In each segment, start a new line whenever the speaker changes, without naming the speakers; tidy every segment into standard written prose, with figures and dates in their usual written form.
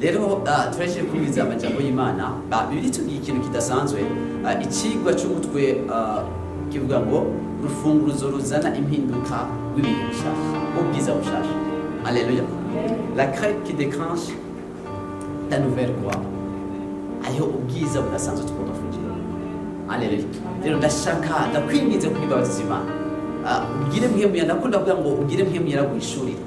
Rero turaje kumviriza amajambo y'Imana. Bibiliya itubwiye ikintu kidasanzwe. Icigwa c'umutwe kivuga ngo urufunguruzo ruzana impinduka rw'ibihe bishasha, ubwiza bushasha. Alléluia. La clé qui déclenche la nouvelle gloire. Hariho ubwiza budasanzwe tugomba kwinjira. Alléluia. Rero ndashaka, ndakwinginze kubw'imbabazi z'Imana. Ubwire Mpwemu Yera, ndakunda kuvuga ngo ubwire Mpwemu Yera guhishurira.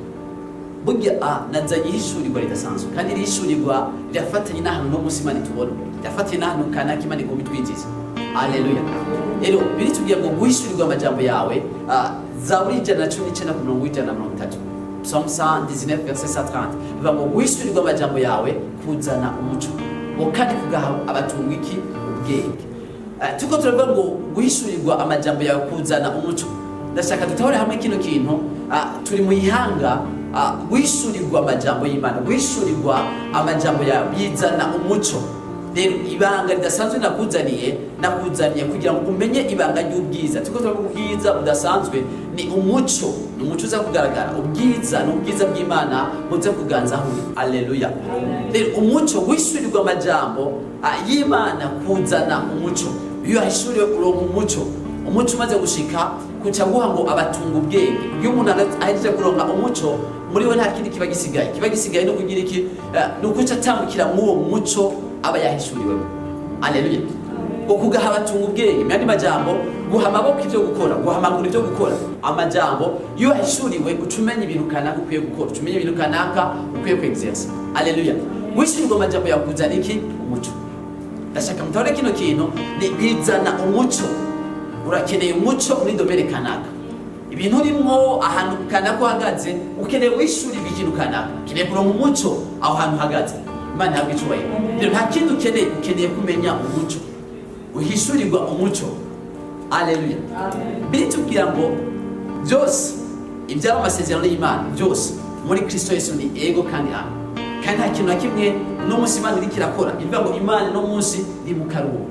Burya nazanye ihishurirwa ridasanzwe, kandi iri hishurirwa rirafatanye n'ahantu no munsi Imana itubona, rirafatanye n'ahantu kanaka Imana igomba itwinjiza. Aleluya. Rero biritubwira ngo guhishurirwa amajambo yawe, Zaburi 119 ku murongo w'130, Psalm 119 verset 130, bivuga ngo guhishurirwa amajambo yawe kuzana umuco, ngo kandi kugaha abatunga iki? Ubwenge. Turiko turavuga ngo guhishurirwa amajambo yawe kuzana umuco. Ndashaka dutahore hamwe kino kintu. Turi mu ihanga. Guhishurirwa amajambo y'Imana, guhishurirwa amajambo yawe bizana umuco. Rero ibanga ridasanzwe nakuzaniye kugira ngo umenye ibanga ry'ubwiza. Turiko turavuga ubwiza budasanzwe, ni umuco, ni umuco uza kugaragara. Ubwiza ni ubwiza bw'Imana buza kuganza aho uri. Aleluya. Rero umuco, guhishurirwa amajambo y'Imana kuzana umuco. Iyo wahishuriwe uronka umuco. Umuco umaze gushika kuca guha ngo abatunga ubwenge. Iyo umuntu ahejeje kuronka umuco muri we, nta kindi kiba gisigaye. Kiba gisigaye no kugira iki? Ni ukuca atambukira mw'uwo muco aba yahishuriwemo. Aleluya. Ngo kugaha abatunga ubwenge, mu yandi majambo guha amaboko ivyo gukora, guha amaguru ivyo gukora. Amajambo iyo wahishuriwe, uca umenya ibintu kanaka ukwiye gukora, uca umenya ibintu kanaka ukwiye kwexercer. Aleluya. Guhishurirwa amajambo yakuzana iki? Umuco. Ndashaka mutahore kino kintu, ni bizana umuco. Urakeneye umuco muri domaine kanaka, ibintu urimwo, ahantu kanaka uhagaze, ukeneye guhishurirwa ikintu kanaka, ukeneye kuronka umuco aho hantu uhagaze. Imana ihabwe icubahiro. Rero nta kindi ukeneye, ukeneye kumenya umuco, uhishurirwa umuco. Aleluya. Biritubwira ngo byose ibyaba amasezerano y'Imana byose muri Kristo Yesu ni ego kandi amen. Kandi nta kintu na kimwe uno munsi Imana iriko irakora. Ivuga ngo Imana uno munsi iri mu karuhuko,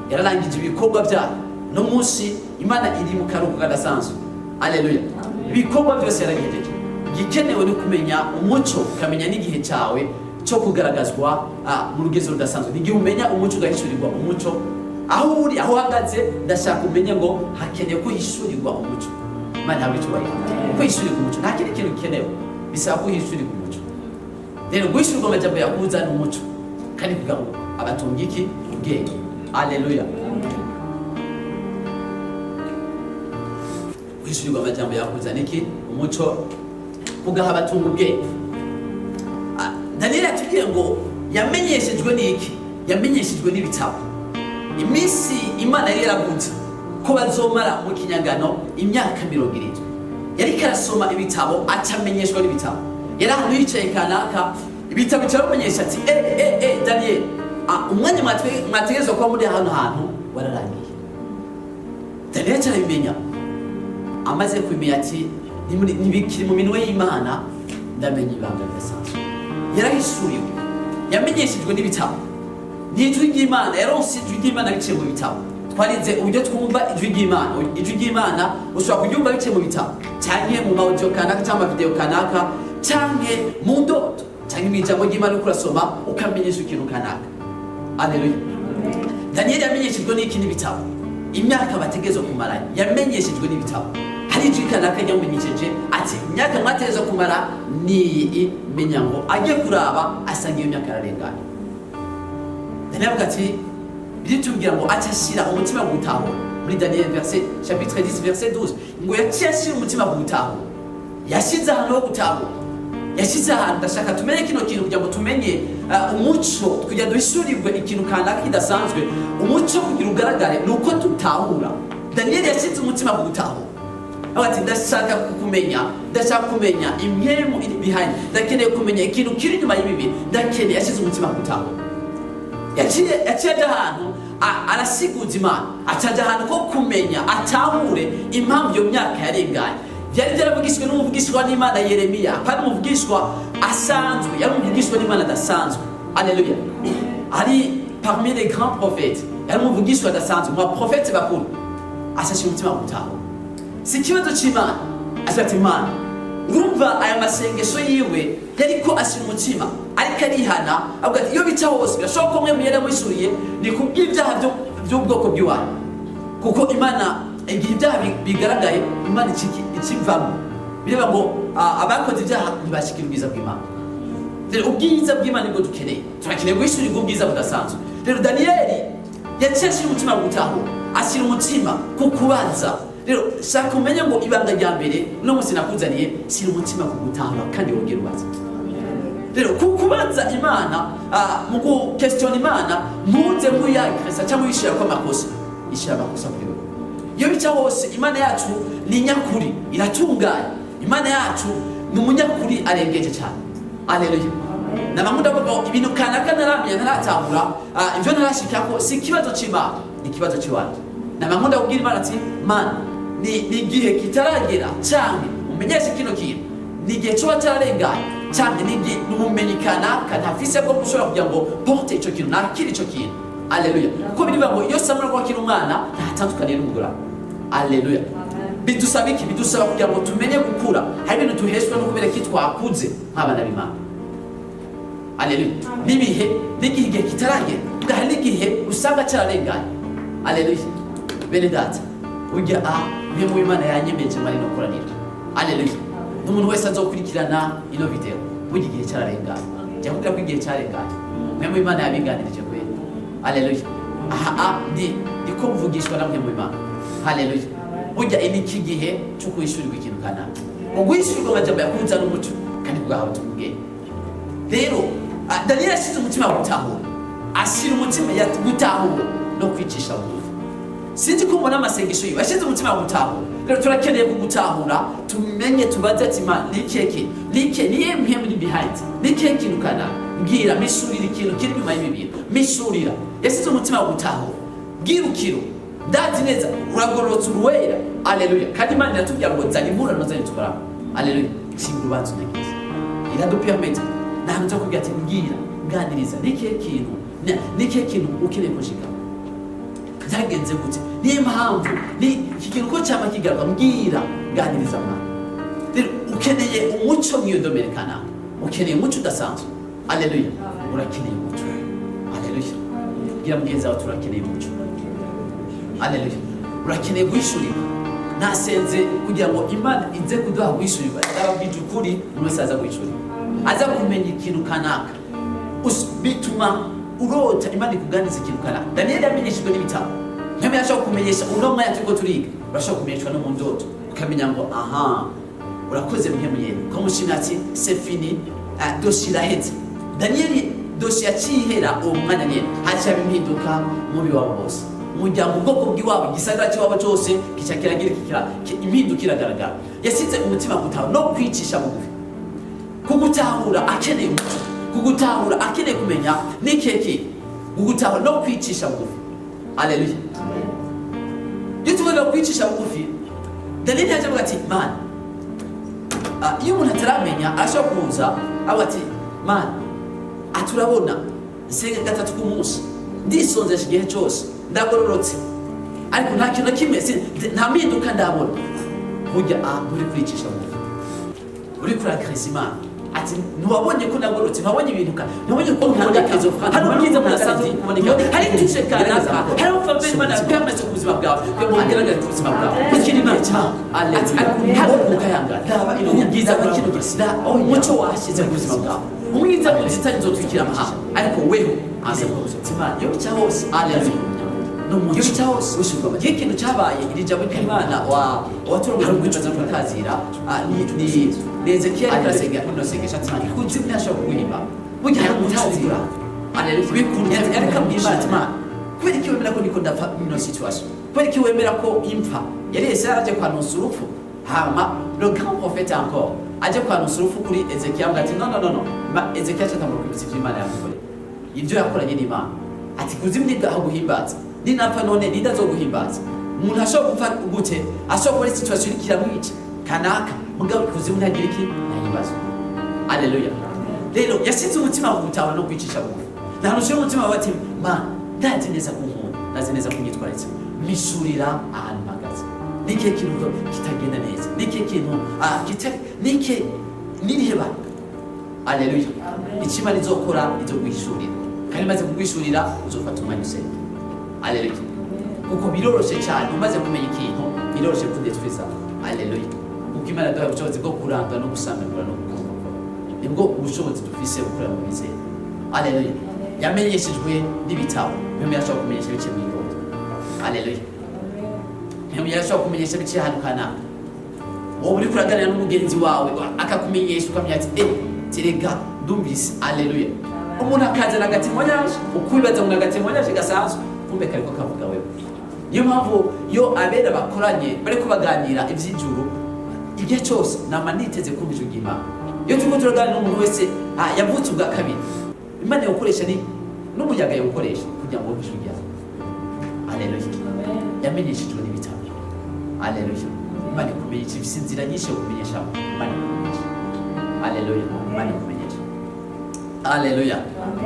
yararangije ibikorwa byayo. Uno munsi Imana iri mu karuhuko kadasanzwe. Aleluya. Ibikorwa byose yarabihejeje. Igikenewe ni kumenya umuco, ukamenya n'igihe cyawe cyo kugaragazwa mu rugezo rudasanzwe. Igihe umenya umuco, ugahishurirwa umuco aho uri, aho uhagaze. Ndashaka umenye ngo hakeneye ko uhishurirwa umuco. Imana yawe icyubahiro. Kwishurirwa umuco, nta kindi kintu gikenewe, bisaba ko uhishurirwa umuco. Rero guhishurirwa amajambo yakuzana umuco, kandi kugira ngo abatunga iki? Ubwenge. Aleluya. Guhishurirwa amajambo yakuzana iki? Umuco, kugaha abatunga ubwenge. Daniyeli yatubwiye ngo yamenyeshejwe n'iki? Yamenyeshejwe n'ibitabo iminsi Imana yari yaravuze ko bazomara mu kinyagano, imyaka 70. Yariko arasoma ibitabo, acamenyeshwa n'ibitabo. Yari ahantu yicaye kanaka, ibitabo bica bimumenyesha ati: "E e e Daniyeli, umwanya mwategerezwa kuba muri hano hantu wararangiye." Daniyeli aca arabimenya. Amaze kubimenya ati: "Ntibikiri mu minwe y'Imana, ndamenya ibanga ridasanzwe." Yarahishuriwe, yamenyeshejwe n'ibitabo, n'ijwi ry'Imana. Yaronse ijwi ry'Imana biciye mu bitabo. Twarize uburyo twumva ijwi ry'Imana. Ijwi ry'Imana ushobora kuryumva biciye mu bitabo, canke mu ma audio kanaka cyangwa ama video kanaka, canke mu ndoto, canke mu ijambo ry'Imana uriko urasoma ukamenyesha ikintu kanaka. Aleluya. Daniyeli yamenyeshejwe n'iki? N'ibitabo. Imyaka bategerezwa kumara yamenyeshejwe n'ibitabo. Hari ijwi kanaka ryamumenyesheje ati: "Imyaka mwategerezwa kumara ni." Menya ngo agiye kuraba asanga iyo myaka yararenganye. Daniel avuga ati, biritubwira ngo aca ashyira umutima ku gutahura. Muri Daniel verset chapitre 10 verset 12, ngo yaciye ashyira umutima ku gutahura. Yashyize ahantu ho gutahura, yashyize ahantu. Ndashaka tumenye kino kintu kugira ngo tumenye umuco, kugira duhishurirwe ikintu kanaka kidasanzwe. Umuco kugira ugaragare ni uko tutahura. Daniel yashyize umutima ku gutahura. Avuga ati: "Ndashaka kukumenya, ndashaka kumenya impwemu iri behind, ndakeneye kumenya ikintu kiri inyuma y'ibi bintu, ndakeneye." Yashyize umutima ku gutahura. Yaciye aja ahantu arasiguza Imana, acaja ahantu ko kumenya, atahure impamvu iyo myaka yarenganye. Byari byaravugishijwe n'umuvugishwa n'Imana Yeremiya, kandi umuvugishwa asanzwe, yari umuvugishwa n'Imana adasanzwe. Aleluya. Ari parmi les grands prophètes, yari umuvugishwa adasanzwe mu baprofete bakuru. Ashashe umutima wo gutahura, si ikibazo c'Imana. Agira ati: "Imana, urumva aya masengesho yiwe." Yariko ashyira umutima, ariko arihana, avuga ati: "Iyo bica hose, birashoboka ko mwe muyari yamwishyuriye ni kubw'ibyaha by'ubwoko bw'iwanyu." Kuko Imana, igihe ibyaha bigaragaye, Imana ikivamo. Bireba ngo abakoze ibyaha ntibashikira ubwiza bw'Imana. Rero ubwiza bw'Imana nibwo dukeneye, turakeneye guhishurirwa ubwiza budasanzwe. Rero Daniyeli yaciye ashyira umutima ku gutahura, ashyira umutima ku kubaza. Rero shaka umenye ngo ibanga rya mbere uno munsi nakuzaniye: shyira umutima ku gutahura kandi wongere ubaze. Rero ku kubaza Imana, mu gukesitiona Imana, ntuze nk'uyagresa cyangwa uyishyira ko amakosa, ishyira amakosa kuri wowe. Iyo bica hose, Imana yacu ni nyakuri, iratunganye. Imana yacu ni umunyakuri arengeje cyane. Aleluya! Nabamwe ndavuga ngo ibintu kanaka ntaramenya, ntaratahura, ibyo ntarashikako si ikibazo c'Imana, ni ikibazo c'iwanje. Nabamwe ndakubwira Imana ati: "Mana, ni igihe kitaragera, canke umenyeshe kino kintu, ni igihe coba cararenganye, canke ni igihe, ni ubumenyi kanaka ntafise bwo gushobora kugira ngo porte ico kintu, nakire ico kintu." Aleluya! Kuko birivuga ngo iyo Samweli ko akiri umwana ntatandukaniye n'umugore. Aleluya! Bidusaba iki? Bidusaba kugira ngo tumenye gukura. Hari ibintu tuheshwa no kubera ko twakuze nk'abana b'Imana. Aleluya! N'ibihe, n'igihe, igihe kitaragera, hari n'igihe usanga cyararenganye. Aleluya! Bene data, burya mwe mu Imana yanyemeje muri no koraniro. Aleluya! N'umuntu wese azokurikirana ino video, burya igihe cyararenganye. Jya kubwira ko igihe cyarenganye, mwe mu Imana yabinganirije kwera. Aleluya! Aha ndi ndiko mvugishwa na mwe mu Imana. Haleluya! Burya ini iki gihe cyo kuhishurirwa ikintu kanaka, uguhishurirwa amajambo yakuza n'umuco kandi bwahawe ubwenge. Rero Daniyeli yashyize umutima gutahura, ashyira umutima ya gutahura no kwicisha bugufi. Sinzi ko mbona amasengesho yiwe, yashyize umutima gutahura. Rero turakeneye kugutahura, tumenye, tubaze ati: "Imana, ni ikihe kintu, ni ikihe, niye mpemu iri behind, ni ikihe kintu kanaka? Mbwira, mishurira ikintu kiri inyuma y'ibi bintu, mishurira." Yashyize umutima gutahura. Bwirukiro, ndazi neza uragororotse, uruwera. Aleluya! Kandi Imana iratubwira ngo: "Zana imburano zanyu tubaramo." Aleluya! Shinga urubanza unagize, iradupermeta ntabwo nza kubwira ati: "Mbwira, nganiriza, ni ikihe kintu, ni ikihe kintu ukeneye kunshikamo? Byagenze gute? Niyo mpamvu ni iki kintu ko cyama kigaruka? Mbwira, ganiriza mwana." Rero ukeneye umuco mw'iyo domaine kanaka, ukeneye umuco udasanzwe. Aleluya! Urakeneye umuco. Aleluya! Bwira mugenzi wawe: "Turakeneye umuco." Aleluya! Urakeneye guhishurirwa. Nasenze kugira ngo Imana ize kuduha guhishurirwa. Ndababwije ukuri, umuntu wese aza guhishurirwa, aza kumenya ikintu kanaka. Bituma urota Imana ikuganiza ikintu kanaka. Daniyeli yamenyeshejwe n'ibitabo. Nk'aho yashobora kumenyesha uno mwanya turiko turiga, urashobora kumenyeshwa no mu ndoto, ukamenya ngo: "Aha, urakoze mpemu yera." Ukamushimira ati: "C'est fini, dossier iraheze." Daniyeli dossier yaciye ihera uwo mwanya nyene, haciye haba impinduka mubi wabo bose, umuryango, ubwoko bw'iwabo, igisagara cy'iwabo cyose kica kiragira impinduka iragaragara. Yasize umutima gutaha no kwicisha bugufi, kugutahura akeneye umuco, kugutahura akeneye kumenya n'ikihe kintu, kugutahura no kwicisha bugufi. Aleluya! Iyo tuvuga kwicisha bugufi, Daniyeli yaje avuga ati: "Mana." Iyo umuntu ataramenya arashobora kuza avuga ati: "Mana, aturabona nsenga gatatu ku munsi, ndisonzesha igihe cyose, ndagororotse, ariko nta kintu na kimwe, nta mpinduka ndabona." Burya nturi kuricisha bugufi, uri kuragresa Imana ati: "Ntiwabonye ko nagororotse? Ntiwabonye ibintu ntiwabonye ko ntanga izo francs? Hari ubwiza budasanzwe kuboneka, hari touche kanaka, hari faveur Imana permetse ku buzima bwawe kugira ngo bugaragare ku buzima bwawe." Ikindi ni cyaha ati: "Ariko ukayangana, raba ubwiza bwa kino gisira, umuco washyize ku buzima bwawe, umwiza muzitanye nzotwikira amahanga, ariko weho aza Imana." Iyo bica hose, aleluya, n'umuco. Iyo bica hose, iyo ikintu cyabaye, iri jambo ry'Imana wa waturongoje mu kutazira, ni Ezekiel ariko arasenga no sengesha ati: "Ikuzimu ntashobora kuguhimba." Burya hari umutazira. Aleluya! Bikunda ariko abwira Imana ati: "Imana, kubera iki wemera ko niko ndapfa ino situation? Kubera iki wemera ko impfa?" Yari Yesaya araje kwanonsa urupfu, hama le grand prophète encore aje kwanonsa urupfu kuri Ezekiel, avuga ati: "No, no, no, no." Ezekiel acatangura kwibutsa ivyo Imana yamukoreye, ibyo yakoranye n'Imana, ati: "Kuzimu ntigaguhimbaza, ninapfa none ninde azoguhimbaza? Umuntu ashobora gupfa gute? Ashobora kubona situation iriko iramwica kanaka, mugabo ikuzimu ntagira iki, ntahibazo." Aleluya! Rero yasize umutima mu gutahura no kwicisha bugufi. Nta hantu ushyira umutima wawe ati: "Mana, ndazi neza ko unkunda, ndazi neza ko unyitwaritse, mishurira ahantu mpagaze. Ni ikihe kintu kitagenda neza? Ni ikihe kintu kitari, ni ikihe, nirihe banga?" Aleluya.
Amen.
Icyo Imana izokora, izoguhishurira, kandi imaze kuguhishurira uzofata umwanya usenga. Aleluya. Kuko biroroshe cyane, umaze kumenya ikintu biroroshe kudetwiza. Aleluya. Kuko Imana yaduhaye ubushobozi bwo kurandura no gusambanura no gukora, nibwo ubushobozi dufise gukorera mu bizera. Aleluya. Yamenyeshejwe n'ibitabo. Mpemu yashobora kumenyesha biciye mu idodo. Aleluya. Mpemu yashobora kumenyesha biciye ahantu kanaka. Wowe uriko uraganira n'umugenzi wawe, akakumenyesha, ukamenya ati: "Eh, terega ndumvise." Aleluya. Umuntu akazana agatémoignage, ukwibaza ngo agatémoignage gasanzwe, kumbe kariko kavuga wewe. Niyo mpamvu iyo abera bakoranye bariko baganira ivy'ijuru, igihe cyose nama niteze kumva ijwi ry'Imana. Iyo turiko turaganira n'umuntu wese yavutse ubwa kabiri, Imana yawukoresha, ni n'umuyaga yawukoresha kugira ngo wumve ijwi ryawe. Aleluya. Yamenyeshejwe n'ibitabo. Aleluya. Imana ikumenyesha, ifise inzira nyinshi yo kumenyesha. Imana ikumenyesha. Aleluya. Imana ikumenyesha. Aleluya.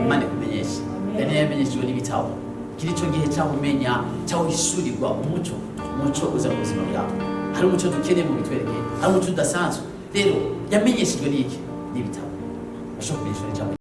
Imana ikumenyesha. Daniel yamenyeshejwe n'ibitabo. Kiri cyo gihe cyawumenya, cyawuhishurirwa umuco. Umuco uza mu buzima bwawe. Hari umuco dukeneye mu bitwerekeye, hari umuco udasanzwe. Rero yamenyeshejwe n'iki? N'ibitabo. Bashobora kumenyeshwa n'ijambo.